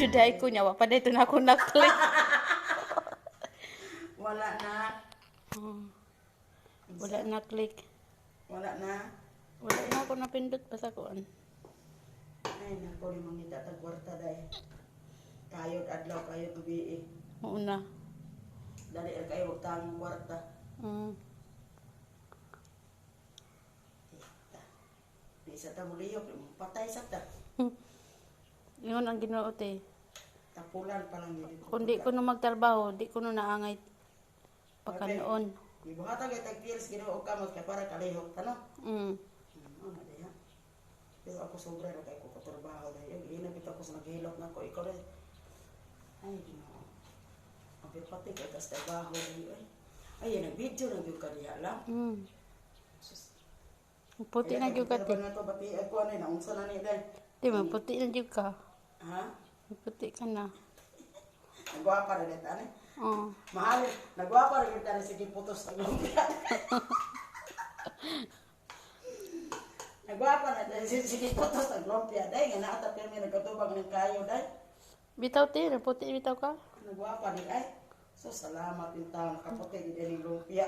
Nag-video day ko niya, wa pa dito na ako na-click. Wala na. Wala na click. Wala na. Wala na ako napindot basta kuan. Ay, nako ni mangita tag kwarta day. Kayod adlaw, kayod gabi. Oo na. Dali ra kayo wag tangong kwarta. Di sa ta muliyok, patay sa ta. Yun ang Ginoo te. Tapulan pa lang yun. Kung di ko na magtrabaho, di ko na naangay pagkanoon. Ibuhatan kay tag pills Ginoo kamot kay para kalihok ta no. Ano diha. Pero ako sobra na kay ko katrabaho dahil ina bitaw ko sa naghilok na ko ikaw dahil. Ay, Ginoo. Ang pati kay tas trabaho dahil ay. Ay, nag-video na gyud ka diha lang. Sus. Puti na gyud ka te. Nga to bati ako ano naunsa na ni dahil. Di ba puti na gyud ka. Ha? Puti ka na. Nagwapa ra dito ani. Oo. Mahal, nagwapa ra gyud tani sige putos ang lumpia. Nagwapa na dahil sige putos ang lumpia dahil nga naata pirmi nagkatubag ng kayo dahil. Bitaw te, puti bitaw ka. Nagwapa ni ay. So salamat yung tao nakaputi di din lumpia.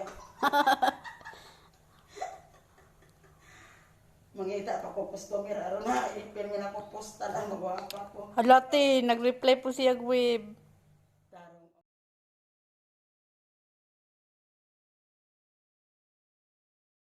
Mangita pa ko customer aron na ipirmi na ko posta lang magwapa ko. Hala te, nag-reply po siya web.